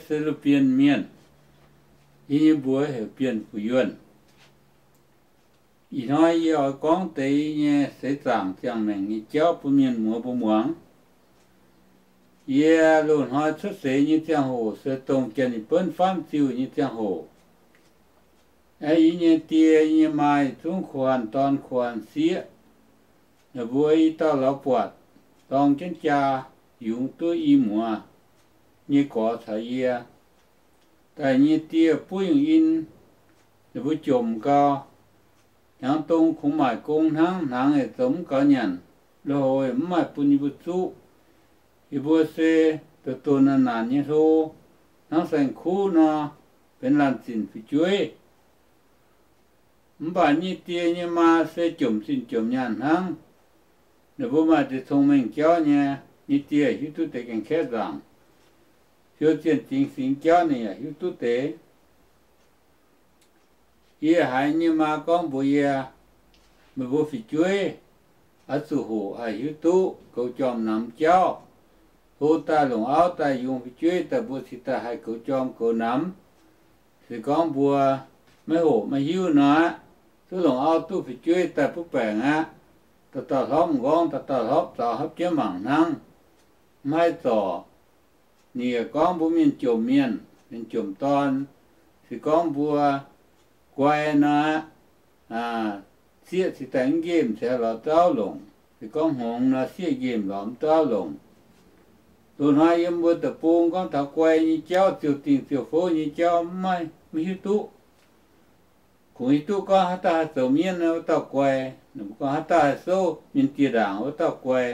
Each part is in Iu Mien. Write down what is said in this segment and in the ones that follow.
se Lu Bienh Mienh. Yie nyei mbuox heuc Bienh Fuc Yuonh. Ih hnoi yie oix gorngv deix nyei seix zaangc ziangh maengc nyei jauv bun mienh muoz mbuo muangx. Yie loz-hnoi cuotv seix nyei ziangh hoc se dongh Janx-Yietc Buonv faamv ziuh nyei ziangh hoc. Aeqv, yie nyei die, yie nyei maa, zungv kuh hanh dorn kuh hanh sieqv, ninh mbuo i dauh lorz buatc, dorng jienv jaa, yungz duqv i muoz nyei gorx caux yie. Daaih nyei die buv yungh in, ninh mbuo jomc gau. Hnyangx dong kungx maaic gong hnangv, hnaangx yaac zoux mv gaux nyanc, loz-houx yaac mv maaih bun yie mbuo zuqv. Yie mbuo se doqc doqc naanc naanc nyei hlo, hnangv saeng-kuv nor, benx laanh zinc fu'jueiv. Mv baac nyei die nyei maa se jomc zinh jomc nyaanh hnangv. Ninh mbuo maaih deix cong-mengh jauv nyei, nyei die hiuv duqv deix gaengh kaeqv nzaangc. Fiou zienh zingx singx jauv ninh yaac hiuv duqv deix. Yie haiz nyei maa gorngv mbuox yie, meih mbuo fu'jueiv oix zuqc hoqc haih hiuv duqv goux jorm namx jauv. Hlo daaih longc auv daaih yungz fu'jueiv daaih mbuo cingx daaih haih goux jorm goux namx. Se gorngv mbuo maiv hoqc maiv hiuv nor aqv, zuqv longc auv duqv fu'jueiv daaih butv baengc aqv. Dauh dauh hlopv m'nqorngv, dauh dauh hlopv zaux hopv jienv mangc hnangv. Mv haih zorc. Ninh yaac gorngv mbuo mienh jomc mienh, mienh jomc dorn, se gorngv mbuo guai nor aqv, sieqv cingx daaih mv nqemh cingx lorz duqv auv longc. Se gorngv hngongx nor sieqv nqemh lorz mv duqv auv longc. Loz-hnoi yiem mbuo deic-bung gorngv taux guai nyei jauv, ziouc dingh ziouc fouv nyei jauv mv maaih, mv hiuv duqv. Kungx hiuv duqv gorngv haaix dauh haih zoux mienv wuov dauh guai, gorngv haaix dauh haih souv mienh dieh ndaangc wuov dauh guai.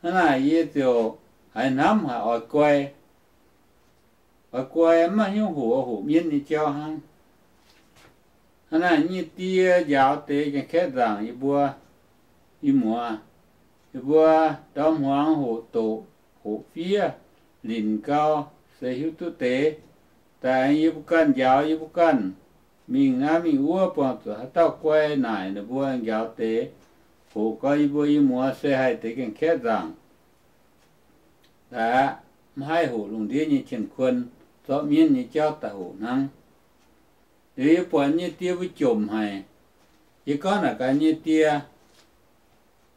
Hnangv naaic yie ziouc haiz hnamv haic oix guai. Oix guai mv maaih hnyouv hoqc, hoqc mienv nyei jauv hnangv. Hnangv naaic nyei die njaaux deix gaengh kaeqv nzaangc yie mbuo, yie muoz, yie mbuo ndorm hmuangx hoqc doqc, hoqc fiev, linc gau, se hiuv duqv deix. Daaih yie mbuo ganh njaaux yie mbuo ganh, mingh naaiv mingh wuov buangh zuqc haaix dauh guai naaic ninh mbuo njaaux deix, hoqc gau yie mbuo yie muoz se haih deix gaengh kaeqv nzaangc. Daaih aqv, mv haih hoqc lungh ndiev nyei qienh-kuon, zorqv mienv nyei jauv daaih hoqc hnangv. Liuz yie buatc nyei die mbuo jomc haic. Yie gorngv naaic gaax nyei die,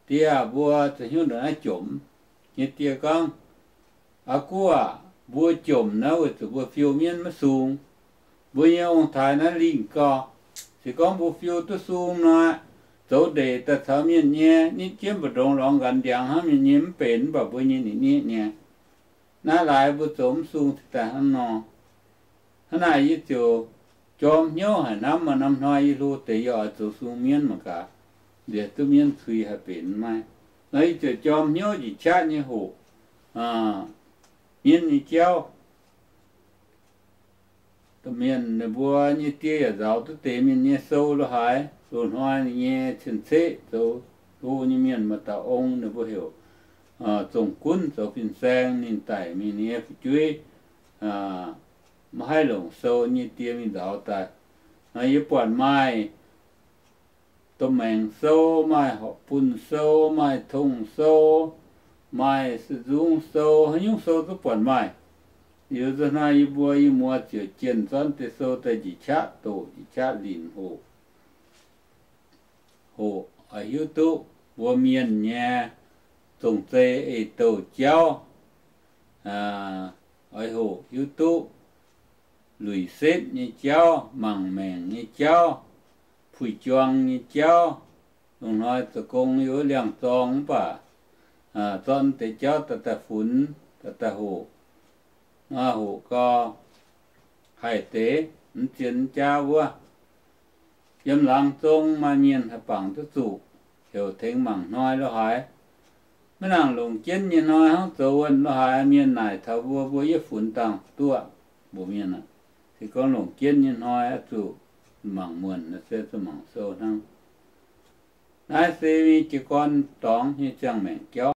Die aac, mbuo zoux hnyouv ndongc naaiv jomc? Nyei die gorngv, Aa guv aac, mbuo jomc naaiv weic zuqc mbuo fiou mienv maiv sung. Mbuo nyei ong-taaix naaiv lingh gau. Se gorngv mbuo fiou duqv sung nor, zoux ndeic daaih caux mienh nyei nitv jienv mbu'ndongx lorngx nqanx ndiangx hnangv mienh nyei mv benx mv baac mbuo nyei ninh nieqv nyei. Naaiv laaix mbuo zoux mv sung cingx daaih hnangv nor. Hnangv naaic yie ziouc jorm hnyouv haic hnamv, maaih norm hnoi yie hlo deix yie oix zoux sung mienv mangc gaax, nziex duqv mienv cui haih benx maiv. Nor yie ziouc jorm hnyouv njiec qaqv nyei hoqc mienv nyei jauv. Domh mienh ninh mbuo nyei die yaac nzaaux duqv deix mienh nyei sou lo haaix. Loz-hnoi ninh nyei cien-ceqv zoux hlo nyei mienh maaih dauh ong, ninh mbuo heuc Zongh Gunv, zoux fin-saeng. Ninh daic mingh, ninh nyei fu'jueiv maiv haih longc sou, nyei die mingh nzaaux daaih. Nor yie buatc maaih domh maengc sou, maaih horpc bunh sou, maaih tong sou, maaih se nzung sou, haaix nyungc sou duqv buatc maaih. Liuz nzunc hnoi yie mbuo yie muoz ziouc jienh zornv deix sou daaih njiec qaqv doqc, njiec qaqv linc hoqc, hoqc oix hiuv duqv mbuo mienh nyei zong-zei eix-douh jauv. Oix hoqc hiuv duqv luic setv nyei jauv, mangc maengc nyei jauv, puix juang nyei jauv. Lungh hnoi zoux gong yiem wuov liangh zorng mv baac zorqv deix jauv daaih daaih funx, daaih daaih hoqc. Nor hoqc gau, haih deix mv zien jaav wuov. Yiem laangz zong maaih mienh haih bangc duqv zuqc, heuc tengx mangc hnoi lo haaix. Maiv nangc longc jienv nyei hnoi hnangv zoux wuonh lo haaix, mienh naaic taux mbuo, mbuo yaac funx dangh duqv mbuox mienh aqv. Se gorngv longc jienv nyei hnoi oix zuqc mangc muonc, se zuqc mangc sou hnangv. Naaiv se jiez gorn dorngx nyei ziangh maengc jauv.